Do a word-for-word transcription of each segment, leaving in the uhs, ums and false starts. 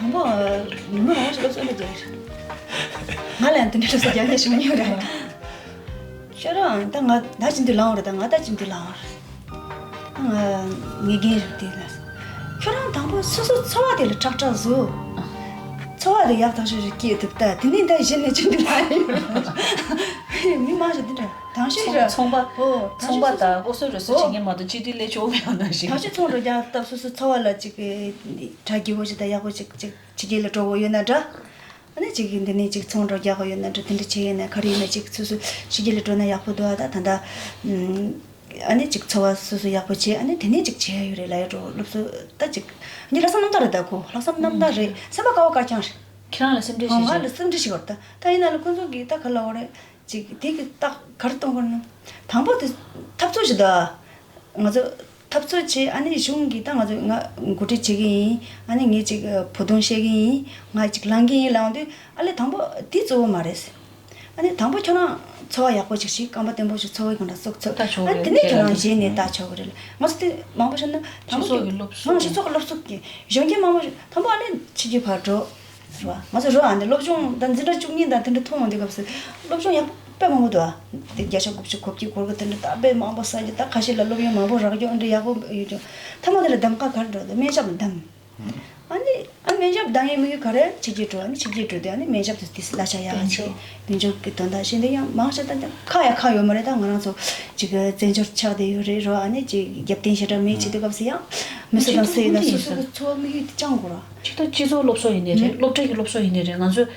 དང་པོ་ཉི་མ་རང་ཞིག་སློབ་གསོ་ལ་རྒྱག་ང་ལ་ཡང་དེ་འདྲའི་སློབ་གསོ་རྒྱག་མཁན་ཞིག་མི་ཡོད་ར། ཁྱོད་རང་ད་ང་ད་ཅི་འདི་ལའང་རེད། ད་ང་ད་ཅི་འདི་ལའང་རེད། ད་ང་ངེད་རྒན་རེད་དེ་ལ། ཁྱོད་རང་དང་པོ་སོ་སོ་འཚོ་བ་དེ་ལ་ཁྲག་ཁྲག་བཟོ། འཚོ་བ་དེ་ཡག་ཐག་ཆོད་ཞིག་སྐྱེས་ཐུབ། ད་དེ་ནས་ད་གཞི་ནས་ཅི་འདི་ལ་ཡིན། མི་མང་ཞིག་འདི་འདྲ། དང་ཤོས་ར། ཚོང་པ། ཨོ། ཚོང་པ་དང་སློབ་གསོའི་རོལ་རྩེད་བྱེད་མཁན་མ་གཏོགས་སྤྱི་འཐུས་སླེབས་ཆོག་མེད་པ་ནང་བཞིན། དང་ཤོས་ཚོང་རོགས་རྒྱག་སྟབས་སོ་སོའི་འཚོ་བ་ལ་ཅིག་གྲ་རྒྱས་པོ་ཞིག་དང་ཡག་པོ་ཅིག་ཅིག་ཕྱི་རྒྱལ་ལ་འགྲོ་དགོས་ཡོད་ན་འདྲ། ཨ་ནི་ཅིག་འདི་ནས་ཅིག་ཚོང་རོགས་རྒྱག་དགོས་ཡོད་ན་འདྲ། དེ་འདྲ་བྱས་ཡོད་ན་ག་རེ་ཡིན་ན་ཅིག་སོ་སོ་ཕྱི་རྒྱལ་ལ་འགྲོ་ན་ཡག་པོ་འདུག་ཨ། ད་ད་ལྟ་ཨ་ནི་ཅིག་འཚོ་བ་སོ་སོ་ཡག་པོ་བྱས། ཨ་ནི་དེ་ནས་ཅིག་བྱས་ཡོད་རེད་ལ། ཡོད་འགྲོ་སློབ་གསོ་ད་ཅིག་ཨ་ནི་ལྷག་བསམ་རྣམ་དག་རེད། ད་ཁོ་ལྷག་བསམ་རྣམ་དག་རེད། སེམས་པ་དཀར་བོ་དཀར་རྐྱང་རེད། ཁྱེད་རང་ལ་སེམས་ཁྲལ་ཞིག་ང་ལ་སེམས་ཁྲལ་ཞིག་ཡོད་རེད། ད་ད་ཡིན་ན་ལ་ཁོང་ཚོ་གིས་ད་ག་ལ་འོ་རེད། ཅིག་དེ་གི་རྟགས་ག་རེ་གཏོང་དགོས་ན། དང་པོ་དེ་འཐབ་རྩོད་ཞིག་ད། ང་ཚོ་འཐབ་རྩོད་བྱས། ཨ་ནི་གཞུང་གིས་ད་ང་ཚོ་ང་འགོ་ཁྲིད་བྱེད་ཀྱི་ཡིན། ཨ་ནི་ངས་ཅིག་བུ་དུང་བཤད་ཀྱི་ཡིན། ང་ཅིག་ལངས་ཀྱི་ཡིན་ལབ་དུས། ཨ་ལས་དང་པོ་དེ་གཙོ་བོ་མ་རེད། ཨ་ནི་དང་པོ་ཁྱོད་རང་འཚོ་བ་ཡག་པོ་ཅིག་བྱེད། རྐང་པ་བརྟན་པོ་ཞིག་འཚོ་བའི་སྒང་ལ་བཙུགས་ཚུགས། ད་ཆོག་ཨ་ནི་རེད། དེ་ནས་ཁྱོད་རང་ཁྱེད་རང་གཞན་ནས་ད་ཆོག་གི་རེད། ང་ཚོ་དེ་མང་པོ་བཤད་ན་དང་པོ་སྤྱི་ཚོགས་ཀྱི་སློབ་གསོ། ཨང་། སྤྱི་ཚོགས་ཀྱི་སློབ་གསོ་གི་གཞོན་སྐྱེས་མང་པོ་ཞིག་དང་པོ་ཨ་ནི་ཕྱི་རྒྱལ་ཕར་འགྲོ། རེད་བ། ང་ཚོ་རོ་ཨ་ནི་སློབ་སྦྱོང་དང་འཛིན་གྲྭ་བཅུ་གཉིས་དང་དེ་འདྲ་མཐོང་འོང་དུས་སྐབས་སུ་སློབ་སྦྱོང་ཡག་པོ་དཔེ་མང་པོ་འདུག་ཨ། དེ་བརྒྱ་ཆ་དགུ་བཅུ་གོ་གཅིག་གོ་དགུ་དེ་འདྲ་ད་དཔེ་མང་པོ་བསགས་ཀྱི། ད་ཁ་ཤས་ལ་སློབ་ཡོན་མང་པོ་རག་རྒྱུ་འདྲ་ཡག་པོ་ཡོད་ཀྱང་། མཐའ་མ་དེ་ལ་གདམ་ག་ག་རེ་འགྲོ་འདུག་སྨན་ཞབས་ལ་གདམ། ཨ་ནི་ཨ་སྨན་ཞབས་གདམ་ཡས་དམིགས་ཡུལ་ག་རེ། ཕྱི་རྒྱལ་འགྲོ། ཨ་ནི་ཕྱི་རྒྱལ་འགྲོ་དུས་ཨ་ནི་སྨན་ཞབས་དེ་དེ་གླ་ཆ་ཡག་ཅིག་དཔལ་འབྱོར་གྱི་དོན་དག་བཞིན་དུ་ཡང་མང་ཆེ་ད་ཁག་ཡ་ཁག་ཡོད་མ་རེད། ད་ང་རང་ཚོ་ཅིག་བཙན་བྱོལ་ཆགས་བསྡད་ཡོད་རེད་རོ། ཨ་ནི་ཅིག་རྒྱབ་རྟེན་ཞེ་དྲག་མེད་བྱེད་དུས་སྐབས་སུ་ཡང་མི་སུ་དང་སུ་ཡིན་ན་སོ་སོའི་འཚོ་བ་དམིགས་ཡུལ་དེ་བཅངས་དགོས་ར། ཅིག་ད་སྤྱི་ཚོགས་སློབ་གསོ་ཡིན་ནའི་རེད། སློབ་གྲྭའི་གི་སློབ་གསོ་ཡིན་ནའི་རེད། ང་ཚོས་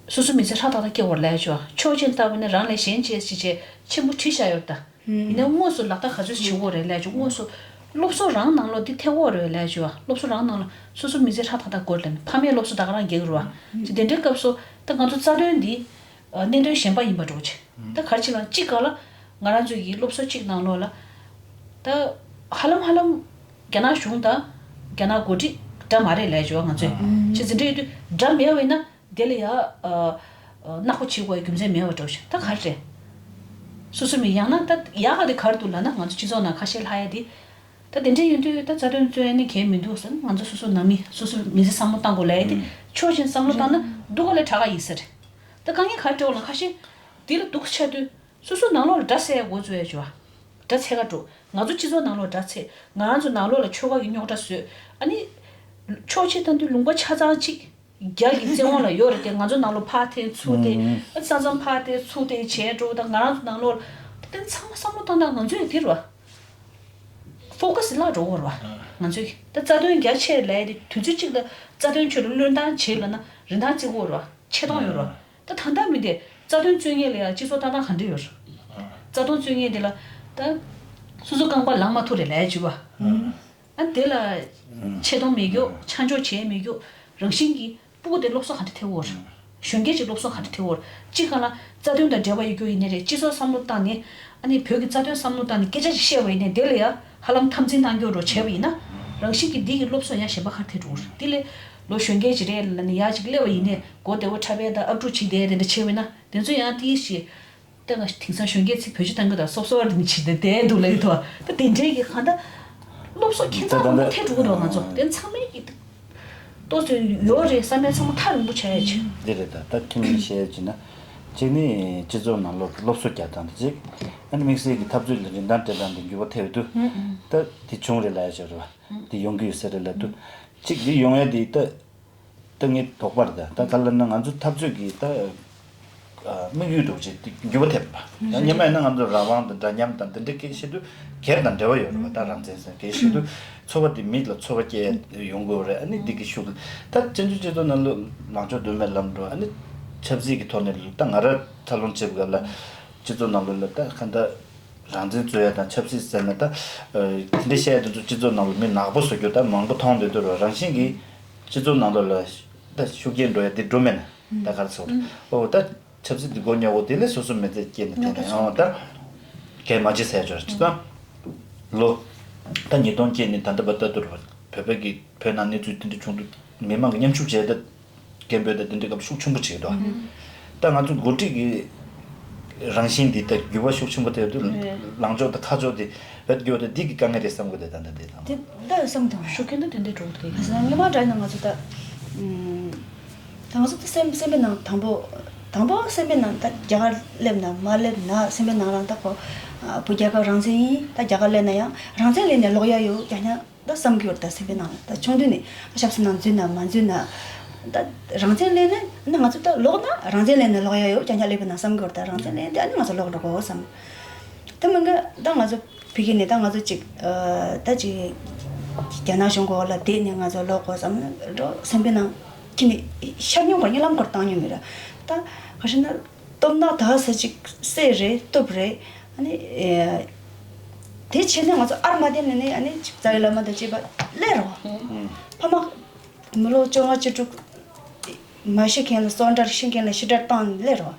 སོ་སོ་མི་ཚེ་ཧྲག་ཏག་ཏག་སྐྱེལ་བར་ལས་ཆོག་ཆོག་ཅན་ལྟ་བུ་ནི་རང་ལས་གཞན་གཅེས་ཅི་བྱེད་ཆེན་པོ་བྲིས་བཞག་ཡོད་ད། ཡིན་ནའི་དངོས་སུ་ལག་བསྟར་ག་ཚོད་བྱེད་དགོས་རེད་ལས་ཆོག་དངོས་སུ་སློབ་གསོ་རང་ནང་ལོགས་འདི་ཐེབས་དགོས་རེད་ལས་ཆོག་སློབ་གསོ་རང་ནང་ལ་སོ་སོ་མི་ཚེ་ཧྲག་ཏག་ཏག་དགོས་རེད། ཕ་མས་སློབ་གསོ་ད་ག་རང་རྒྱག་གི་རེད་བ། ཅི་དེ་འདྲའི་སྐབས་སུ་ད་ང་ཚོ་རྩ་དོན་འདི་གནད་དོན་གཞན་པ་ཡིན་པ་འགྲོ་ཆེ། ད་ག་རེ་བྱེད་ལ་གཅིག་ག་ལ་ང་རང་ཚོའི་གི་སློབ་གསོ་གཅིག་ནང་ལོགས་ལ་ད་ཧ་ལམ་ཧ་ལམ་རྒྱ་ནག་གཞུང་དང་རྒྱ་ནག་འགོ་ཁྲིད་འདྲ་མ་རེད་ལས་ཆོག་ང་ཚོས་ཅི་ཟིན་འདྲ་ཡོད་དུས་འདྲ་མེད་པ་ཡིན་ན། དེ་ལ་ཡ་ཨ་ཨ་ནག་པོ་བྱེད་དགོས་རྒྱུ་མཚན་མེད་པ་འདྲ་བོ་ཞིག་ད་ག་རེ་རེད། སོ་སོ་མི་ཡང་ན་ད་ཡག་ག་དེ་ག་རེ་འདུག་ལབ་ན། ང་ཚོ་སྤྱི་ཚོགས་ནང་ཁ་ཤས་ལྷག་ཡ་དེ་ད་དེ་འདྲ་ཡིན་དུས་ད་རྩ་དོན་རྩོད་ཡ་ནི་གལ་མི་འདུག་ཟེར་ན། ང་ཚོ་སོ་སོ་ནང་མི་སོ་སོ་མི་ཚེ་བསམ་བློ་བཏང་དགོས་ལབ་ཡ་དེ་ཆོག་ཅན་བསམ་བློ་བཏང་ན་སྡུག་ག་ལས་དྲག་ག་ཡིན་ས་རེད། ད་དཀའ་ངལ་ག་རེ་འཕྲད་འོང་ལ་ཁ་ཤས་དེ་ལ་སྡུག་ཆགས་དུས། སོ་སོ་ནང་ལོགས་ལ་དགྲ་བསད་ཡ་འགོ་བཙུགས་ཡ་བྱོས་ཨ། དགྲ་འཚོལ་ག་འགྲོ། ང་ཚོ་སྤྱི་ཚོགས་ནང་ལོགས་དགྲ་འཚོལ། ང་རང་ཚོ་ནང་ལོགས་ལ་ཆོལ་ཁ་གི་རྙོག་དྲ་བཟོས། ཨ་ནི་ཆོག་ཆེ་བཏང་དུས་ལུང་པ་ཆ་ཚང་གཅིག་རྒྱ་གི་བཙན་དབང་ལ་ཡོད་རེད་དེ། ང་ཚོ་ནང་ལོགས་ཕར་འཐེན་ཚུར་འཐེན། ཨ་ས་མཚམས་ཕར་འཐེན་ཚུར་འཐེན་བྱས་འགྲོ། ད་ང་རང་ཚོ་ནང་ལོགས་ལ་དེ་ཚང་མ་བསམ་བློ་བཏང་ན་ང་ཚོས་དེ་རུ་ཨ་ཕོ་ཀ་སི་བརླག་འགྲོ་གི་རེད་བ། ང་ཚོས་ད་རྩ་དོན་རྒྱ་ཆེ་ལས་དེ་དུས་ཚོད་གཅིག་ལ་རྩ་དོན་ཆེད་ལ་བློས་བཏང་བྱེད་ལབ་ན་རིན་ཐང་བརྩི་གི་ཡོད་རེད་བ། ཆེ་མཐོང་ཡོད་རེད་བ། ད་ད་ལྟ་མི་དེ་རྩ་དོན་རྩོད་མཁན་ལ་ཡང་སྤྱི་ཚོགས་ལྟ་སྟངས་ག་འདྲ་ཡོད་རེད། རྩ་དོན་རྩོད་མཁན་དེ་ལ་ད་སོ་སོ་རྐང་པ་ལངས་མ་ཐུབ་རེད་ལས་བྱེད་པ། ཨ་དེ་ལ་ཆེ་མཐོང་མེད་རྒྱུ་ཆ་འཇོག་བྱེད་མེད་རྒྱུ་རང་བཞིན་གྱིས་སྤུ་གུ་དེ་སློབ་གསོ་ག་འདྲ་ཐེབས་ཡོད་རེད། གཞོན་སྐྱེས་ཀྱི་སློབ་གསོ་ག་འདྲ་ཐེབས་ཡོད་རེད། གཅིག་ག་ལ་རྩ་དོན་དང་འབྲེལ་བ་ཡོད་རྒྱུ་ཡིན་ནའི་རེད། སྤྱི་ཚོགས་བསམ་བློ་བཏང་ནས་ཨ་ནི་བོད་ཀྱི་རྩ་དོན་བསམ་བློ་བཏང་ནས་སྐད་ཆ་ཅིག་བཤད་པ་ཡིན་ནའི་དེ་ལ་ཡང་ཧ་ལམ་འཐབ་འཛིང་གཏང་རྒྱུ་འགྲོ་བྱས་པ་ཡིན་ན་རང་བཞིན་གྱིས་འདི་གི་སློབ་གསོ་ཡང་གཞན་པ་ག་འདྲ་ཐེབས་འགྲོ་གི་རེད། དེ་ལས་ལོ་གཞོན་སྐྱེས་ཅིག་རེད་ལབ་ནས་ཡར་ཅིག་སླེབས་པ་ཡིན་ནའི་མགོ་བདེ་བོ་འཁྲབ་པའི་ད་ཨབ་ཕྲུག་ཅིག་དེ་དེ་འདྲ་བྱས་པ་ཡིན་ན་དེ་ཚོ་ཡང་ཏིས་ཞིག་ད་ང་དེང་སང་གཞོན་སྐྱེས་ཚིག་བེད་སྤྱོད་གཏང་གི་ད་སོབ་སོབ་རེ་ནི་བྱེད་དེ་བསྡད་འདུག་ལབ་ཀྱི་འདུག་ད་དེ་འདྲའི་གི་གང་ལྟར་སློབ་གསོ་ཁྱད་མཚར་པོ་ཐེབས་འགྲོ་གི་འདུག་ང་ཚོ་དེ་ཚང་མས་གི་ཏོག་ཙམ་ཡོད་རེད་བསམ་པའི་བསམ་བློ་ཐག་རིང་པོ་བྱ་ཡ་ཆེ། འདི་རེད་ད། ད་ཁྱིམ་མི་བཤད་ཡ་ཅིག་ན་གཅིག་ནི་སྤྱི་ཚོགས་ནང་ལོགས་སློབ་གསོ་རྒྱག་སྟངས་དེ་གཅིག་ཨ་ནི་དམིགས་བསལ་གྱི་འཐབ་རྩོད་ལ་རིན་ཐང་སྤྲད་སྟངས་དེ་འགྱུར་བ་ཐེབས་འདུག་ད་དེ་བྱུང་རེད་ལབ་ཡ་ཆེ་རེད་བ། དེ་ཡོང་གི་ཡོད་ས་རེད་ལབ་འདུག་གཅིག་དེ་ཡོང་ཡ་དེ་ད། ད་ངའི་དོགས་པ་རེད་ད། ད་ག་ལ་ན་ང་ཚོ་འཐབ་རྩོད་ཀྱི་ད་དམིགས་ཡུལ་འདྲ་བོ་ཅིག་འགྱུར་བ་ཐེབས་པ། ད་སྔོན་མ་ཡིན་ན་ང་ཚོ་རང་དབང་དང་འདྲ་མཉམ་དང་དེ་འདྲའི་སྐད་ཆ་བཤད་དུས་སྒེར་དང་འབྲེལ་བ་ཡོད་རེད་བ། ད་རང་བཙན་ཟེར་སྐད་ཆ་བཤད་དུས་ཚོགས་པ་དེ་མི་ལ་ཚོར་བ་སྐྱེ་ཡོང་གི་ཡོད་རེད། ཨ་ནི་འདི་གི་ཤུགས་ད་བཙན་བྱོལ་སྤྱི་ཚོགས་ནང་ལ་ལངས་ཕྱོགས་མདོ་སྨད་ལམ་འགྲོ་ཨ་ནི་ཆབ་སྲིད་ཀྱི་ཐོག་ནས་ད་ང་རང་འཚར་ལོངས་བྱེད་པའི་སྐབས་ལ་སྤྱི་ཚོགས་ནང་ལོགས་ལ་ད་གང་ལྟར། རང་བཙན་རྩོད་ཡ་དང་ཆབ་སྲིད་ཟེར་ན་ད། དེ་འདྲ་བཤད་ཡ་དེ་ཚོ་སྤྱི་ཚོགས་ནང་ལ་མི་ནག་པོ་བཟོ་རྒྱུ་ད་མང་པོ་མཐོང་བསྡད་འདུག་ར། རང་བཞིན་གྱིས་སྤྱི་ཚོགས་ནང་ལོགས་ལ་ད་ཤུགས་རྐྱེན་འགྲོ་ཡ་དེ་འགྲོ་མེད་ན་ད་ག་རེ་ཟེར་དགོས་རེད། ཨོ་ད་ཆབ་སྲིད་འདི་མགོ་རྙོག་གོ་དེ་ལས་སོ་སོ་མི་ཚེ་སྐྱེལ་ནས་དེ་ནས་ཨོ་ད་གལ་མ་ཆེ་ཟེར་ཡ་ཅོ་ར་ཅི་ད། ལོ་ད་ཉིས་སྟོང་བརྒྱད་ནས་ད་ལྟ་བར་ལྟ་དུ་ར་བོད་པའི་གི་བོད་ནང་གནས་ཚུལ་དེ་འདྲ་བྱུང་འདུག་མི་མང་གི་མཉམ་ཞུགས་བྱས་ད། སྐད་འབོད་དང་དེ་འདྲའི་སྐབས་ཤུགས་ཆེན་པོ་བྱེད་འདུག་ད་ང་ཚོ་འགོ་ཁྲིད་ཀྱི་རང་བཞིན་འདི་ལྟར་འགྱུར་བ་ཤུགས་ཆེན་པོ་ཐེབས་དུས་ལངས་ཕྱོགས་དང་ཁ་ཕྱོགས་དེ་བེད་སྐྱོ་དེ་འདི་གི་དཀའ་ངལ་རེད་བསམ་གི་འདུག་ད་ལྟ་འདི་དང་། དེ་ད་བསམ་དང་ཤུགས་རྐྱེན་ད་དེ་འདྲའི་འགྲོ་གི་འདུག་སྔོན་མ་འདྲ་ཡིན་ན་ང་ཚོ་ད་ ད་ང་ཚོ་ད་སེམས་སེམས་པའི་ནང་དང་པོ་དང་པོ་སེམས་པའི་ནང་ད་རྒྱ་གར་སླེབས་ན་མ་སླེབས་ན་སེམས་པའི་ནང་རང་ད་ཁོ་བོད་རྒྱལ་ཁབ་རང་བཙན་ཡིན། ད་རྒྱ་གར་སླེབས་ན་ཡང་རང་བཙན་སླེབས་ནས་ལོག་ཡ་ཡོད་ཀྱང་ཡང་ད་བསམ་གྱི་ཡོད། ད་སེམས་པའི་ནང་ད་ཆུང་དུས་ནས་ད་ཆབ་སྲིད་ནང་འཛུལ་ན་མ་འཛུལ་ན་ད་རང་བཙན་སླེབས་ན་ན་ང་ཚོ་ད་ལོག་ན་རང་བཙན་སླེབས་ནས་ལོག་ཡ་ཡོད་ཀྱང་ཡང་སླེབས་པའི་ནང་བསམ་གྱི་ཡོད། ད་རང་བཙན་སླེབས་ན་ད་ཨ་ནི་ང་ཚོ་ལོག་འགྲོ་དགོས་བསམ། ད་མི་འགའ་ད་ང་ཚོ་ཕ་གི་ནས་ད་ང་ཚོ་ཅིག་ད་ཅིག་རྒྱ་ནག་གཞུང་གི་འོག་ལ་བསྡད་ནས་ང་ཚོ་ལོག་དགོས་བསམ་འགྲོ་སེམས་པའི་ནང་ཁྱི་ནས་ཤར་མྱོང་གི་གཉིད་ལམ་སྐོར་བཏང་མྱོང་མེད་ར། ད་ག་རེ་ན། སྟོབས་ན་ད་ས་ཅིག་སེ་རེད་སྟོབས་རེད། ཨ་ནི་ཨེ། དེ་བྱས་ནས་ང་ཚོ་ཨར་མ་དེ་ནས་ནི་ཨ་ནི་ཅིག་རྩ་བའི་བླ་མ་དང་བཅས་པ་སླེབས་རོགས། ཕ་མ་མི་ལོ་བཅོ་ལྔ་བཅུ་དྲུག་མ་ཤི་མཁན་ལ་སོན་གྲར་ཤི་མཁན་ལ་ཤི་གྲར་བཏང་ནས་སླེབས་རོགས།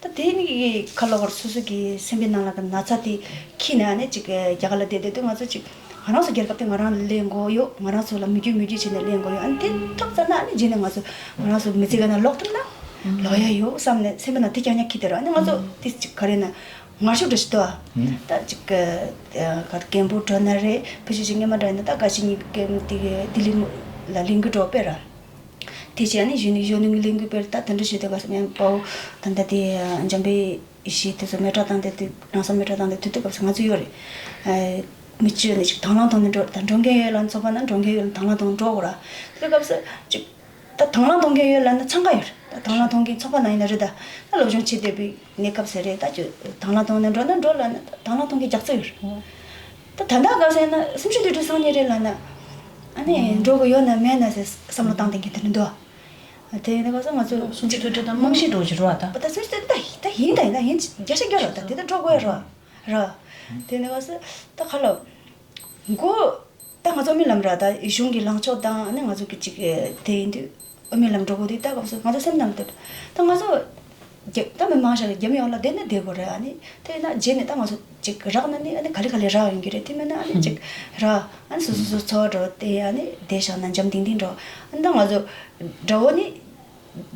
ད་དེ་ནི་གི་ཁ་ལོ་བར་སོ་སོ་གི་སེམས་པའི་ནང་ལ་གི་ན་ཚ་དེ་ཁྱི་ནས་ཨ་ནི་ཅིག་རྒྱ་གར་ལ་བསྡད་བསྡད་དུས་ང་ཚོ་ཅིག་ང་རང་ཚོ་རྒྱལ་ཁབ་དེ་ང་རང་ལ་ལེན་དགོས་ཡོད། ང་རང་ཚོ་ལ་མི་རྒྱུད་མི་རྒྱུད་བྱས་ནས་ལེན་དགོས་ཡོད། ཨ་ནི་དེ་ཐོབ་ཙམ་ན་ཨ་ནི་རྗེས་ནས་ང་ཚོ་ང་རང་ཚོ་མི་ཚེ་ག་ན་ལོག་ཐུབ་ན་ལོག་ཡ་ཡོད་བསམ་ནས་སེམས་པ་ན་དེ་རྐྱང་རྐྱང་འཁྱེར་དེ་ར། ཨ་ནི་ང་ཚོ་དེ་ཅིག་ག་རེ་ན་ངར་ཤུགས་འདྲ་ཞིག་འདུག་ཨ། ད་ཅིག་ག་རྒན་པོ་འགྲོ་ན་རེད། ཕི་ཞིག་ཅིག་སྔས་མ་འདྲ་ཡིན་ན་ད་ག་ཞིག་ཉིད་ཀྱི་དེ་གི་ལྡི་ལི་ལ་ལིང་གི་འགྲོ་པས་ར། དེ་བྱས་ཨ་ནི་གཞོན་ནུ་གཞོན་ནུ་གི་ལིང་གི་པས་ད་དེ་འདྲ་ཞིག་དེ་ག་སེམས་པའོ་ད་ད་དེ་འཇམ་པའི་ཞིག་དེ་ཚོ་མེ་དྲག་བཏང་དེ་དུས་རང་སོར་མེ་དྲག་བཏང་དེ་དུས་དུས་སྐབས་སུ་ང་ཚོ་ཡོད་རེད། མི་སྤྱི་ནས་ཅིག་དང་བླངས་ཐོག་ནས་འགྲོ་ད་འགྲོ་མཁན་ཡོད་ལ་ཚོགས་པ་ན་འགྲོ་མཁན་ཡོད་ལ་དང་བླངས་ཐོག་ནས་འགྲོ་དགོས་ར། དེ་སྐབས་སུ་ཅིག་ད་དང་བླངས་གཏོང་མཁན་ཡོད་ལ་ན་འཚང་ཁ་ཡོད་རེད། ད་དང་བླངས་གཏོང་མཁན་ཚོགས་པ་ནང་ཡིན་ན་རེད། ད་ད་སློབ་སྦྱོང་བྱེད་བསྡད་པའི་གནས་སྐབས་སུ་རེད། ད་ཅིག་དང་བླངས་གཏོང་ནས་འགྲོ་ན་འགྲོ་ལ་ན་དང་བླངས་གཏོང་མཁན་རྒྱག་རྩིས་ཡོད་རེད། ད་ད་ལྟ་ག་ཟེར་ན་སུམ་ཅུ་དུས་དྲུག་སང་ཉིན་རེད་ལ་ན་ཨ་ནི་འགྲོ་གི་ཡོད་ན་མེད་ན་ཟེར་བསམ་བློ་བཏང་བསྡད་མཁན་དེ་འདྲ་འདུག་དེ་ཡིན་ན་ག་ས་ང་ཚོ་སུམ་ཅུ་དུས་དྲུག་དང་རྨང་གཞི་འགྲོ་བཞིན་རོགས་ད། ད་སུམ་ཅུ་དུས་ད་ད་ཡིན་ད་ཡིན་ད་ཡིན་བརྒྱ་ཆ་བརྒྱ་རོགས་ད་དེ་ད་འགྲོ་དགོས་རོགས་ར། དེ་ཡིན་ན་ག་ས་ད་ཁ་ལོ་མགོ་ད་ང་ཚོ་རྨི་ལམ་ར་ད་གཞུང་གི་ལངས་ཕྱོགས་དང་ཨ་ནི་ང་ཚོ་གི་ཅིག་དེ་ཡིན་དུས་རྨི་ལམ་འགྲོ་དགོས་དུས་ད་ག་ས་ང་ཚོ་སེམས་ནང་དུ་ད་ང་ཚོ་རྒྱ་ད་མི་མང་ཤ་རྒྱ་མི་ཡོངས་ལ་བསྡད་ན་བསྡད་དགོས་རེད། ཨ་ནི་དེ་ཡིན་ན་རྗེས་ནས་ད་ང་ཚོ་ཅིག་རག་ན་ནི་ཨ་ནི་ག་ལེ་ག་ལེ་རག་ཡོང་གི་རེད། དེ་མིན་ན་ཨ་ནི་ཅིག་ར་ཨ་ནི་སོ་སོ་སོ་འཚོ་བ་འགྲོ་དེ་ཨ་ནི་བསྡད་བཞག་ན་འཇམ་ཐིང་ཐིང་འགྲོ། ཨ་ནི་ད་ང་ཚོ་དགྲ་བོ་ནི་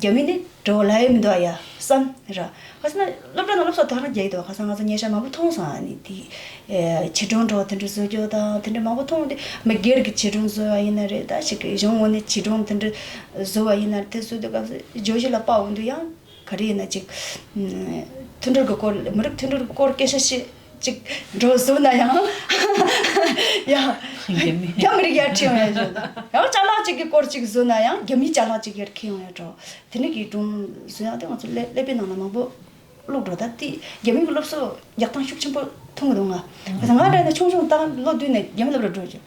རྒྱ་མི་ནི་དགྲ་བོ་ལ་ཡོད་མི་འདུག་ཨ་ཡ་བསམ་ར། ག་ས་ན་སློབ་གྲྭ་ནང་སློབ་གསོ་དོ་སྣང་རྒྱག་གི་འདུག་ག་ས་ང་ཚོ་ཉེ་ཆར་མང་པོ་མཐོང་སོང་། ཨ་ནི་དེ་ཆེ་མཐོང་འགྲོ་དེ་འདྲ་བཟོ་རྒྱུ་དང་དེ་འདྲ་མང་པོ་མཐོང་དེ་མི་སྒེར་གྱི་ཆེ་མཐོང་བཟོ་བ་ཡིན་ན་རེད། ད་ཞིག་གི་གཞུང་ངོས་ནས་ཆེ་མཐོང་དེ་འདྲ་བཟོ་བ་ཡིན་ན་དེ་བཟོ་དུས་སྐབས་སུ་བརྗོད་གཞི་ལ་དཔའ་འོང་དུས་ཡང་ག་རེ་ཡིན་ན་ཅིག་མཐུན་སྒྲིལ་གྱི་སྐོར་མི་རིགས་མཐུན་སྒྲིལ་གྱི་སྐོར་སྐད་ཆ་བཤད་ཅིག་འགྲོ་བཟོ་ན་ཡང་ཡང་རྒྱ་མི་རིགས་ཡར་ཁྲིད་ཡོང་ཡ་བཟོ་ན་ཡང་ཅ་ལག་ཅིག་གི་སྐོར་ཅིག་བཟོ་ན་ཡང་རྒྱ་མིའི་ཅ་ལག་ཅིག་ཡར་ཁྱེར་ཡོང་ཡ་འགྲོ། དེ་འདྲ་གི་སྒྲུང་བཟོ་ཡག་དེ་ང་ཚོ་ཀླད་ཀླད་པའི་ནང་ལ་མང་པོ་བླུགས་འགྲོ། ད་དེ་རྒྱ་མི་གི་སློབ་གསོ་རྒྱག་སྟངས་ཤུགས་ཆེན་པོ་མཐོང་གི་འདུག་ང་། ང་ཚོ་ང་འདྲ་ན་ཆུང་ཆུང་དང་ལོ་བདུན་ནས་རྒྱ་མི་སློབ་གྲྭ་འགྲོ་རྒྱུ།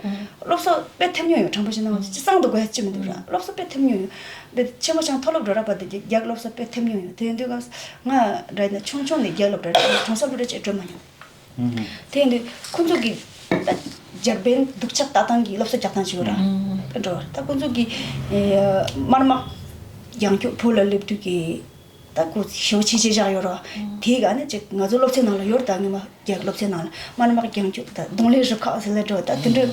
སློབ་གསོ་དཔེ་ཐེབས་མྱོང་ཡོད། དྲང་པོ་བཤད་ན་ང་ཚོ་ཅི་གསང་དུ་དགོས་ཡ་ཅི་མི་འདུག་ར། སློབ་གསོ་དཔེ་ཐེབས་མྱོང་ཡོད། དཔེ་ཆེན་པོ་ཆང་མཐོ་སློབ་འགྲོ་ར་བར་དུ་རྒྱ་རྒྱ་སློབ་གསོ་དཔེ་ཐེབས་མྱོང་ཡོད། དེ་ཡིན་དུས་ང་ང་འདྲ་ན་ཆུང་ཆུང་ནས་རྒྱ་སློབ་གྲྭ་གྲོང་གསེབ་སློབ་གྲྭ་ཅིག་འགྲོ་མ་མྱོང་། དེ་ཡིན་དུས་ཁོང་ཚོ་གི་ད་འཇར་པན་སྡུག་ཅག་ལྟ་སྟངས་ཀྱི་སློབ་གསོ་རྒྱག་སྟངས་ཅིག་ཡོད་ར། ཨ་འགྲོ་ད་ཁོང་ཚོ་གི་ཨེ་དམར་དམག་ཡང་སྐྱོབ་བོད་ལ་སླེབས་དུས་ཀྱི་ད་ཁོ་ཞེ་པོ་ཆེ་ཆེ་བཞག་ཡོད་ར། དེ་ག་ནི་ཅིག་ང་ཚོ་སློབ་ཚན་ནང་ལ་ཡོད་ར། ད་ངེད་མ་རྒྱ་སློབ་ཚན་ནང་ལ་དམར་དམག་ཡང་སྐྱོབ་ད་གདོང་ལེན་རུ་ཁག་ཟེར་ལ་འགྲོ་ད་དེ་འདྲ་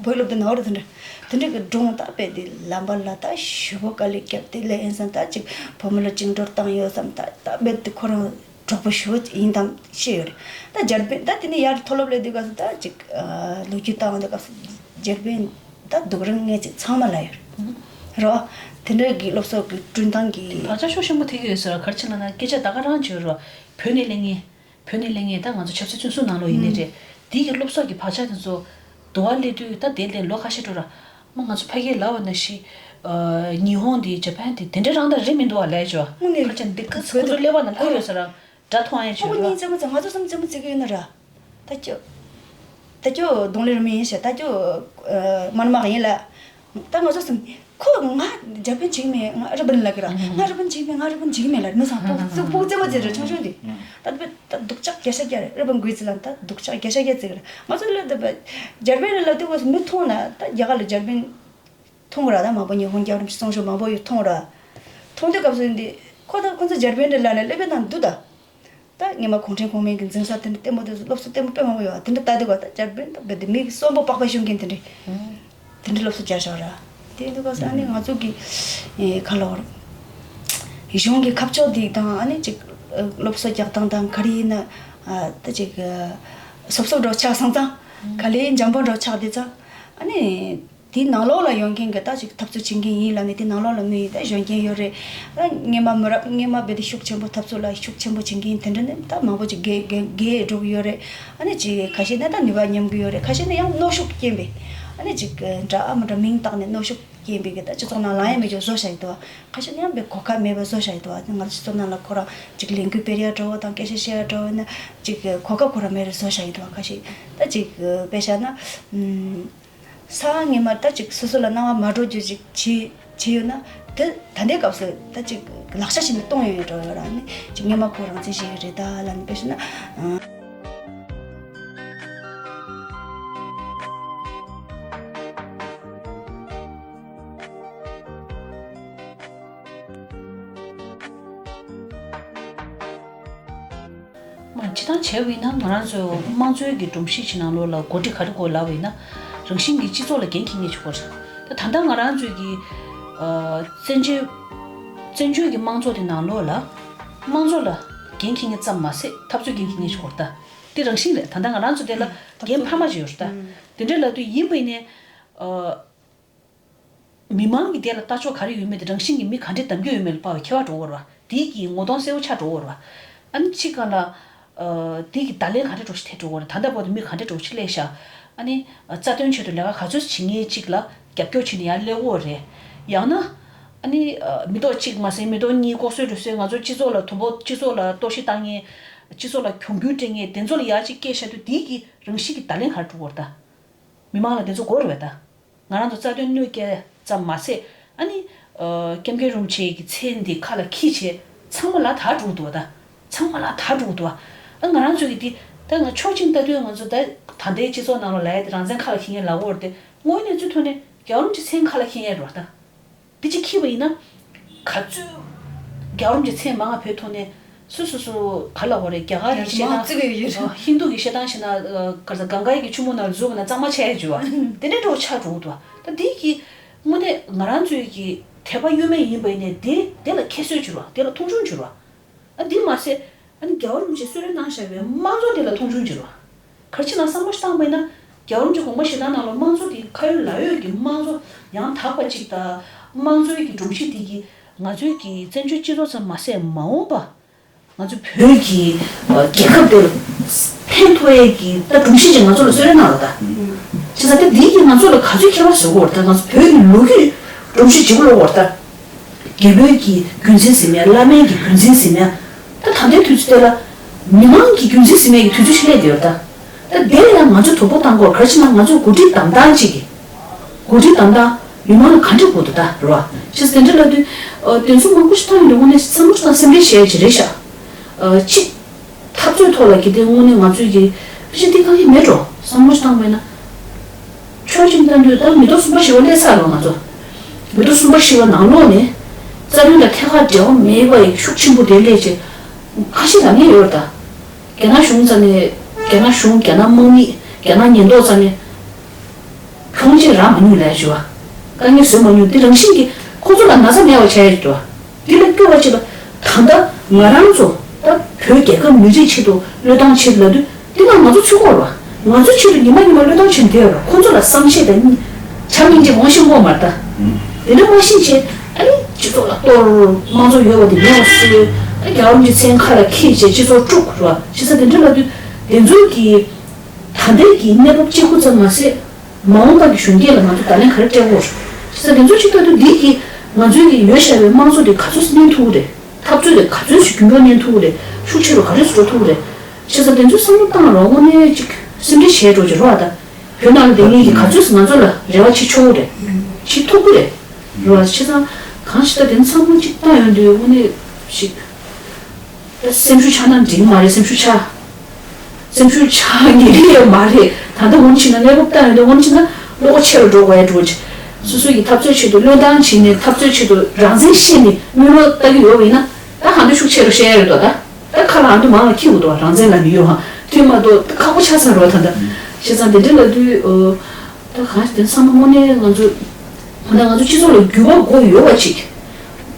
བོད་སློབ་དེ་ནང་བར་དེ་འདྲ་དེ་འདྲ་གི་སྒྲུང་ད་དཔེ་དེ་ལམ་བར་ལ་ད་ཞེ་པོ་དཀའ་ལས་བརྒྱབ་དེ་ལས་ཨེན་སན་ད་ཅིག་བུ་མོ་ལ་བཅིངས་འགྲོལ་བཏང་ཡོད་བསམ་ད་ད་དཔེ་དེ་ཁོ་རང་གྲོགས་པོ་ཞུ་ཡིན་དམ་ཤེས་ཡོད་རེད། ད་འཇར་པན་ད་དེ་ནས་ཡར་མཐོ་སློབ་སླེབས་དུས་སྐབས་སུ་ད་ཅིག་ལོ་རྒྱུས་བཏང་དུས་སྐབས་སུ་འཇར་པན་ད་སྡུག་རུས་ངན་ཚིག་ཚང་མ་ལ་ཡོད་རེད། དེ་འདྲ་གི་སློབ་གསོ་གི་བསྐྲུན་སྟངས་ཀྱི་བག་ཆགས་ཤུགས་ཆེན་པོ་ཐེབས་ཀྱི་ཡོད་ཟེར་བ་ག་རེ་བྱས་ན་ན་སྐད་ཆ་ད་ག་རང་བྱོས་རོགས། བོད་ནས་སླེབས་མཁན་བོད་ནས་སླེབས་མཁན་ད་ང་ཚོ་ཆབ་སྲིད་བཙོན་ཟུར་ནང་ལོགས་ཡིན་ནའི་རེད། དེ་གི་སློབ་གསོ་གི་བག་ཆགས་དེ་ཚོ་འདུལ་བ་སླེབས་དུས་ད་དེ་ལས་ལོ་ཁ་ཤས་འགྲོ་ར། མ་ང་ཚོ་ཕ་གིར་ལབ་པ་ནང་བཞིན། ཉི་ཧོང་དེ་ཇ་པན་དེ་དེ་འདྲ་རང་དང་རེད་མི་འདུག་བ་ལས་ཆོ། དངོས་གནས་ཁ་ཆེ་འདི་ཀ་ཁོ་ཚོ་སླེབས་པ་ནང་ཁོ་ཡོད་ས་ར་འདྲ་མཐོང་ཡ་ཆོ་ཁོ་ར། གཉིས་རྩེད་མོ་རྩེ་ང་ཚོ་གསུམ་རྩེད་མོ་རྩེ་གི་ཡོད་ན་ར། ད་ཁྱོད། ད་ཁྱོད་གདོང་ལེན་རུ་མི་ཡིན་ཞེས་ད་ཁྱོད་དམར་དམག་ཡིན་ལ། ད་ང་ཚོ་གསུམ་ཁོ་ང་ཇ་པན་བྱེད་མེད། ང་རི་པན་ལ་གི་ར། ང་རི་པན་བྱེད་མེད། ང་རི་པན་བྱེད་མེད་ལ་མི་ཚང་ཕུག་ཕུག་རྩེད་མོ་རྩེ་ར་ཆུང་ཆུང་དེ། ད་ད་སྡུག་ཅག་བརྒྱ་ཆ་བརྒྱ་རེད། རི་པན་དགོས་ཚེ་ལ་ད་སྡུག་ཅག་བརྒྱ་ཆ་བརྒྱ་རྩེ་གི་ར། ང་ཚོ་ལ་ད་ཇར་པན་ལ་ལབ་དུས་ཁོ་མི་མཐོང་ན་ད་རྒྱ་གར་ལ་ཇར་པན། མཐོང་ར། ད་མང་པོ་ཉི་ཧོང་རྒྱལ་རབས་སོང་ཤོག་མང་པོ་ཡོད་མཐོང་ར། མཐོང་དུས་སྐབས་སུ་འདི་ཁོ་ད་ཁོ་ཚོ་ཇར་པན་རེད་ལབ་ནས་སླེབས་པའི་ནང་འདུག་ད། ད་ངས་མ་གུང་ཁྲན་གོང་མའི་གི་འཛིན་ས་དེ་འདྲ་ལྟད་མོ་དེ་ཚོ་སློབ་གསོ་ལྟད་མོ་དཔེ་མང་པོ་ཡོད་ཨ། དེ་འདྲ་ལྟ་དུས་ག་ད་ཇར་པན་ད་བེ་དེ་མི་གསོན་པོ་པགས་པ་ཤོང་མཁན་དེ་འདྲ། དེ་འདྲ་སློབ་གསོ་རྒྱག་ཤོག་ར། དེ་འདུག་ག་ས་ཨ་ནི་ང་ཚོ་གི་ཁ་ལོ་ར། གཞུང་གི་ཁ་ཕྱོགས་འདི་དང་ཨ་ནི་ཅིག་སློབ་གསོ་རྒྱག་སྟངས་དང་ག་རེ་ཡིན་ན་ད་ཅིག་སོབ་སོབ་འགྲོ་ཆགས་སོང་ཙང་ག་ལེ་འཇམ་པོ་འགྲོ་ཆགས་དེ་ཙང་ཨ་ནི། དེའི་ནང་ལོགས་ལ་ཡོང་མཁན་གྱི་ད་ཅིག་འཐབ་རྩོད་བྱེད་མཁན་ཡིན་ལབ་ནས་དེ་ནང་ལོགས་ལ་མི་ཡིན་ད་གཞོན་སྐྱེས་ཡོད་རེད། ད་སྔོན་མ་མི་རབས་སྔོན་མ་རྦད་དེ་ཤུགས་ཆེན་པོ་འཐབ་རྩོད་ལ་ཤུགས་ཆེན་པོ་བྱེད་མཁན་དེ་འདྲ་ནི་ད་མང་པོ་ཅིག་རྒས་རྒས་རྒས་འགྲོ་གི་ཡོད་རེད། ཨ་ནི་ཅིག་ཁ་ཤས་ནི་ད་ནུས་པ་ཉམས་ཀྱི་ཡོད་རེད། ཁ་ཤས་ནི་ཡང་གནོན་ཤུགས་རྐྱེན་པས་ཨ་ནི་ཅིག་འདྲ་ཨ་མི་འདྲ་མིང་བཏགས་ནས་གནོན་ཤུགས་རྐྱེན་པས་གི་ད་སྤྱི་ཚོགས་ནང་ལངས་ཡ་མེད་ཀྱང་བཟོ་བཞག་ཡོད་དོ། ཁ་ཤས་ནི་ཡང་དཔེ་གོ་སྐབས་མེད་པ་བཟོ་བཞག་ཡོད་དོ། ང་ཚོ་སྤྱི་ཚོགས་ནང་ལ་ཁོ་རང་ཅིག་ལས་འགུལ་སྤེལ་ཡ་འགྲོ་བ་དང་སྐད་ཆ་བཤད་ཡ་འགྲོ་བ་ན་ཅིག་གོ་སྐབས་ཁོ་རང་མེད་རེད་བཟོ་བཞག་ཡོད་དོ། ཁ་ཤས་ད་ཅིག་དཔེ་བཞག་ན། ས་ཨང་སྔོན་མ་ད་ཅིག་སོ་སོ་ལ་སྣང་བ་མ་འགྲོ་རྒྱུ་ཅིག་བྱས་བྱས་ཡོད་ན་དེ་ད་ལྟའི་སྐབས་སུ་ད་ཅིག་ལག་ཆ་བྱས་ནས་གཏོང་ཡོང་ཡོད་འགྲོ་ཡོད་ར་ནི་ཅིག་སྔོན་མ་ཁོ་རང་བཙན་བྱས་ཡོད་རེད་ད་ལ་ནི་དཔེ་བཤད་ན། མ་སྤྱི་བཏང་བྱས་པ་ཡིན་ན་ང་རང་ཚོ་དམངས་གཙོའི་གི་སྒྲོམ་གཞི་ཅིག་ནང་ལོགས་ལ་འགོ་ཁྲིད་ག་རེ་དགོས་ལབ་པ་ཡིན་ན། རང་བཞིན་གྱིས་སྤྱི་ཚོགས་ལ་འགན་འཁྱེར་མཁན་ཞིག་དགོས་རེད། ད་ད་ལྟ་ང་རང་ཚོའི་གི་ཨ་བཙན་བྱོལ་བཙན་བྱོལ་གྱི་དམངས་གཙོ་དེ་ནང་ལོགས་ལ་དམངས་གཙོ་ལ་འགན་འཁྱེར་མཁན་ཙམ་མ་ཟད་འཐབ་རྩོད་འགན་འཁྱེར་མཁན་ཞིག་དགོས་རེད་ད། དེ་རང་བཞིན་རེད། ད་ལྟ་ང་རང་ཚོ་དེ་ལ་འགན་འཕར་མ་ཅིག་ཡོད་རེད་ད། དེ་འདྲ་ལབ་དུས་ཡིན་པ་ཡིན་ནའི་ཨ། མི་མང་གི་དེ་ལ་ལྟ་ཕྱོགས་ག་རེ་ཡོད་མེད་དེ་རང་བཞིན་གྱིས་མི་ག་འདྲས་གདམ་རྒྱུ་ཡོད་མེད་ལ་དཔག་པའི་ཁྱད་པར་འགྲོ་གི་རེད་བ། དེའི་གི་ངོ་གདོང་གསལ་པོ་ཆགས་འགྲོ་གི་རེད་བ། ཨ་ནི་གཅིག་སྒང་ལ། ཨ། དེའི་གི་བརྡ་ལན་ག་འདྲས་འདྲ་བོ་ཞིག་ཐེབས་འགྲོ་གི་རེད། ད་ལྟ་བར་དུ་མི་ག་འདྲས་འདྲ་བོ་ཞིག་སླེབས་ཤག་ཨ་ནི། ཨ། རྩ་དོན་ཆེད་དུ་ལས་ཀ་ག་ཚོད་བྱེད་མཁན་གཅིག་ལ་རྒྱབ་སྐྱོར་བྱས་ནས་ཡར་སླེབས་ཀྱི་ཡོད་རེད། ཡང་ན། ཨ་ནི། ཨ། མི་ཐོག་གཅིག་མ་ཟད་མི་ཐོག་གཉིས་ལྐོག་གསོད་རུལ་སུངས་ང་ཚོ་སྤྱི་ཚོགས་ལ་དོ་ཕོག་སྤྱི་ཚོགས་ལ་གཏོར་བཤིག་བཏང་མཁན། སྤྱི་ཚོགས་ལ་གྱོང་གུན་སྤྲད་མཁན་དེ་ཚོ་ལ་ཡར་གཅིག་སྐད་བཤད་དུས་དེའི་གི་རང་བཞིན་གྱི་བརྡ་ལན་ག་རེ་འགྲོ་གི་རེད་ད། མི་མང་ལ་དེ་ཚོ་དགོས་རེད་བས་ད། ང་རང་ཚོ་རྩ་དོན་གནོད་སྐྱེལ་ཙམ་མ་ཟད་ཨ་ནི། ཨ། ཀེམ་ཀེ་རུམ་ཆེ་གི་མཚན་འདི་ཁ་ལ་འཁྱེར་བྱས་ཚང་མ་ལ་དར་འགྲོ་གི་འདུག་བ་ད། ཚང་མ་ལ་དར་འགྲོ་གི་འདུག་བ། ཨ། ང་རང་ཚོ་གི་འདི་ད་ང་ཕྱོགས་གཅིག་ལྟ་དུས་ང་ཚོ་ད་ད་ལྟའི་སྤྱི་ཚོགས་ནང་ལ་ལབ་ཡ་དེ་རང་བཙན་ཁ་ལ་འཁྱེར་མཁན་ལབ་ཀྱི་ཡོད་རེད་དེ། དངོས་གནས་ཚུལ་ཐོག་ནས་རྒྱལ་བ་རིན་པོ་ཆེའི་མཚན་ཁ་ལ་འཁྱེར་མཁན་རེད་བ་ད། འདི་གཅིག་འཁྱེར་བ་ཡིན་ན། ག་ཚོད་རྒྱལ་བ་རིན་པོ་ཆེ་མཚན་མང་བ་བོད་ཐོག་ནས་སུ་སུ་སུ་ག་ལབ་དགོས་རེད། རྒྱ་གར་གྱི་བཤད་སྟངས། རྒྱ་གར་བརྩི་གི་ཡོད་རེད། ཨ། ཧིན་དུ་གི་བཤད་སྟངས་བྱས་ན། ཨ། ག་རེ་ཟ། གངྒཱའི་གི་ཆུ་བོ་ནང་ལ་འཛུལ་བ་ན་གཙང་མ་ཆགས་ཡ་བྱུང་བ། དེ་འདྲའི་འགྲོ་ཆགས་འགྲོ་གི་འདུག་བ། ད་འདི་གི་དངོས་གནས་ང་རང་ཚོའི་གི་དད་པ་གཡོ་མེད་ཡིན་པ་ཡིན་ནའི་དེ་དེ་ལ་ཁྱད་གསོད་བྱུང་བ། དེ་ལ་མཐོང་ཆུང་བྱུང་བ། ཨ། འདི་མ་ཟད། ཨ་ནི་རྒྱལ་བ་རིན་པོ་ཆེས་གསོལ་རས་གནང་བཞག་པའི་དམངས་གཙོ་དེ་ལ་མཐོང་ཆུང་བྱེད་རོགས། ག་རེ་བྱས་ན་བསམ་བློ་ཞིག་བཏང་བ་ཡིན་ན། རྒྱལ་བ་རིན་པོ་ཆེ་དགོངས་པ་བཞེས་སྟངས་ནང་ལ་དམངས་གཙོ་དེ་ཁ་ཡོད་ལག་ཡོད་ཀྱི་དམངས་གཙོ་ཡང་དག་པ་ཅིག་དང་། དམངས་གཙོའི་གི་སྒྲོམ་གཞི་དེ་གིས་ང་ཚོའི་གི་བཙན་བྱོལ་སྤྱི་ཚོགས་ཙམ་མ་ཟད་མ་འོངས་པ་ང་ཚོ་བོད་ཀྱི་རྒྱལ་ཁབ་དེ་ལ་ཕན་ཐོགས་ཡས་ཀྱི་ད་སྒྲོམ་གཞི་ཅིག་ང་ཚོ་ལ་གསོལ་རས་གནང་རོགས་ད། བྱས་ཙང་དེ་འདིས་ཀྱིས་ང་ཚོ་ལ་ག་ཚོད་ཁྱད་པར་བཟོ་གི་ཡོད་རེད་ད། ང་ཚོ་བོད་ཀྱི་ལོ་རྒྱུས་སྒྲོམ་གཞི་ལྗིད་པོ་ལོག་གི་ཡོད་རེད་ད། རྒྱལ་པོའི་གི་རྒྱུ་མཚན་ཟིན་ཡ། བླ་མའི་གི་རྒྱུ་མཚན་ཟིན་ཡ། ད་ད་ལྟའི་དུས་ཚོད་དེ་ལ་མི་མང་གི་རྒྱུ་མཚན་ཟིན་ཡ་གི་དུས་ཚོད་ཞིག་སླེབས་བསྡད་ཡོད་རེད་ད། ད་དེ་ལ་ཡང་ང་ཚོས་དོ་ཕོག་བཏང་དགོས། ག་རེ་བྱས་ན་ང་ཚོ་འགོ་ཁྲིད་བདམས་སྟངས་གཅིག་གི། འགོ་ཁྲིད་བདམས་སྟངས་མི་མང་ལ་ག་འདྲ་དགོས་འདུག་ད་རེད་བ། བྱས་ཙང་དེ་འདྲ་ལབ་དུས། ཨ། དེ་ཚོ་མང་པོ་ཞིག་བཏང་ཡོད་དུས་དངོས་གནས་བསམ་བློ་ཞིག་བཏང་སེམས་ཁྲལ་བྱས་ཡ་ཅིག་རེད་ཤག་ཨ། གཅིག་འཐབ་རྩོད་ཐོག་ལ་གལ་ཏེ་དངོས་གནས་ང་ཚོས་ཀྱི་ཕལ་ཆེར་འདི་དཀའ་ངལ་མེད་འགྲོ་བསམ་བློ་ཞིག་བཏང་བ་ཡིན་ན། ཕྱོགས་གཅིག་ནས་བལྟས་དུས་ད་མི་ཐོག་གསུམ་པ་བཞི་པ་སླེབས་ཚར་རེད་བ་ང་ཚོ། མི་ཐོག་གསུམ་པ་བཞི་པ་ནང་ལོགས་ནས་རྩ་དོན་དང་ཐད་ཀར་འབྲེལ་བ་མེད་པ་ཡི་ཤུགས་ཆེན་པོ་དེ་སླེབས་བྱས། ཁ་ཤས་རང་ཉིད་ཡོད་རེད་ད། རྒྱ་ནག་གཞུང་རྩ་ནས། རྒྱ་ནག་གཞུང་། རྒྱ་ནག་དམག་མི། རྒྱ་ནག་ཉེན་རྟོག་རྩ་ནས། ཁྱོང་ཆེད་རག་མ་མྱོང་ལབ་ཡ་ཞུ་བ། དཀའ་ངལ་བཟོ་མ་མྱོང་། འདི་རང་བཞིན་གྱིས་ཁོང་ཚོ་ལ་ན་ཚ་མེད་པ་བྱས་ཡོད་འདུག་འདི་ལ་སྐྱོ་བ་ཅིག་ལ། ད་ལྟ་ང་རང་ཚོ་ད་བོད་རྒྱལ་ཁབ་མི་རིགས་ཆེད་དུ་བློས་བཏང་བྱེད་ལབ་དུས་འདི་ན་ང་ཚོ་ཚུད་ཀྱི་ཡོད་རེད་བ། ང་ཚོའི་ཆེད་དུ་ཉི་མ་ཉི་མ་བློས་བཏང་བྱེད་བསྡད་ཡོད་རེད། ཁོང་ཚོ་ལ་བསམ་ཤེས་དང་ཆ་མིན་གྱི་དབང་ཤེད་སྔོན་མ་རེད་ད། དེ་འདྲ་མ་ཤེས་བྱས་ཨ་ནི་སྤྱི་ཚོགས་ལ་གཏོར། དམངས་གཙོ་ཡོད་པ་དེ་མེད་པ་བཟོས། ཨ། རྒྱལ་བ་རིན་པོ་ཆེའི་མཚན་ཁ་ལ་འཁྱེར་བྱས་སྤྱི་ཚོགས་དཀྲུགས་རེད་བ། བྱས་ཙང་དེ་འདྲ་ལབ་དུས་དེ་ཚོའི་གི་ད་ལྟའི་གི་གནས་བབ་གཅིག་པུ་ཙམ་མ་ཟད། མ་འོངས་པ་གི་གཞོན་སྐྱེས་ལ་ང་ཚོ་བརྡ་ལན་ག་རེ་སྤྲད་དགོས་རེད། བྱས་ཙང་དེ་ཚོ་གཅིག་ལྟ་དུས་འདི་གི་ང་ཚོའི་གི་ཡོད་བཞག་པའི་དམངས་གཙོ་དེ་ག་ཚོད་གནས་ཐུབ་ཀྱི་རེད། འཐབ་རྩོད་དེ་ག་ཚོད་ཞིག་རྒྱུན་འཁྱོངས་གནས་ཐུབ་ཀྱི་རེད། ཤུགས་ཆེ་རུ་ག་རེ་ཞིག་འགྲོ་ཐུབ་ཀྱི་རེད། བྱས་ཙང་དེ་ཚོ་བསམ་བློ་བཏང་རོགས། དངོས་གནས་ཅིག་སེམས་ཁྲལ་བྱས་འགྲོ་ཅིག་རོགས་ཨ། ད་བོད་ནང་ལ་བསྡད་མཁན་གྱི་ག་ཚོད་ང་ཚོ་ལ་རེ་བ་བྱེད་ཆོག་གི་རེད། བྱེད་ཐུབ་ཀྱི་རེད། རོགས་ཨ། བྱས་ཙང་གང་ཞིག་ད་དེ་ཚོ་བསམ་བློ་ཅིག་བཏང་ཡོང་དུས་དངོས་གནས་ཞིག་ད་སེམས་ཤུགས་ཆག་ན་འགྲིག་མ་རེད། སེམས་ཤུགས་ཆག་སེམས་ཤུགས་ཆག་ཉེན་ཡོད་མ་རེད། ད་ལྟ་འོང་ཕྱིན་ན་གནས་བབ་ལྟ་ཡོང་དུས་འོང་ཕྱིན་ན་བློ་ཁོག་ཆེ་རུ་འགྲོ་དགོས་ཡ་འགྲོ་ཅིག་སོ་སོ་ཡི་འཐབ་རྩོད་ཆེད་དུ་བློས་བཏང་བྱས་ནས་འཐབ་རྩོད་ཆེད་དུ་རང་བཙན་བཤད་ནས་དངུལ་ལོར་ལྟ་གི་ཡོད་པ་ཡིན་ན་ད་གང་འདོད་ཤུགས་ཆེ་རུ་བཤད་ཡ་རེད་དོ། ད་ད་ཁ་ལ་ཨ་འདུ་མང་ལ་འཁྱེར་དགོས་དོ། རང་བཙན་ལབ་ནི་ཡོད་ཧ་དུས་མ་གཏོགས་ད་ཁག་པོ་ཆགས་ཚར་རོ། ད་ད་བྱས་ཙང་དེ་འདྲ་ལབ་དུས། ད་གང་ཞིག་དེ་ཚང་མ་དངོས་གནས་ང་ཚོ་ད་ང་ཚོ་སྤྱི་ཚོགས་ལ་འགྱུར་བ་དགོས་ཡོད་པ་ཅིག་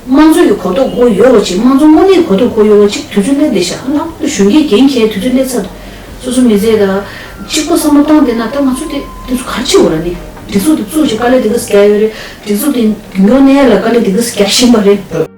དམངས་གཙོ་ཡི་གོ་རྟོགས་དགོས་ཡོད་པ་ཅིག་དམངས་གཙོ་དངོས་གནས་གོ་རྟོགས་དགོས་ཡོད་པ་ཅིག་དུས་ཚོད་སླེབས་བསྡད་ཤག་ལྷག་པར་དུ་གཞོན་སྐྱེས་འགན་འཁྱེར་དུས་ཚོད་སླེབས་ཚར་འདུག་སོ་སོ་མི་ཚེ་ད་གཅིག་པོ་བསམ་བློ་བཏང་བསྡད་ན་ད་ང་ཚོ་དེ་དེ་ཚོ་ག་རེ་བྱེད་འོ་ར་ནི། སྒྲིག་འཛུགས་དེ་བཙུགས་བྱས་དཀའ་ལས་དེ་ག་ཙམ་རྒྱག་ཡོད་རེད། སྒྲིག་འཛུགས་དེ་རྒྱུན་འཁྱོངས་གནས་ཡ་ལ་དཀའ་ལས་དེ་ག་ཙམ་རྒྱག་བཞིན་པ་རེད།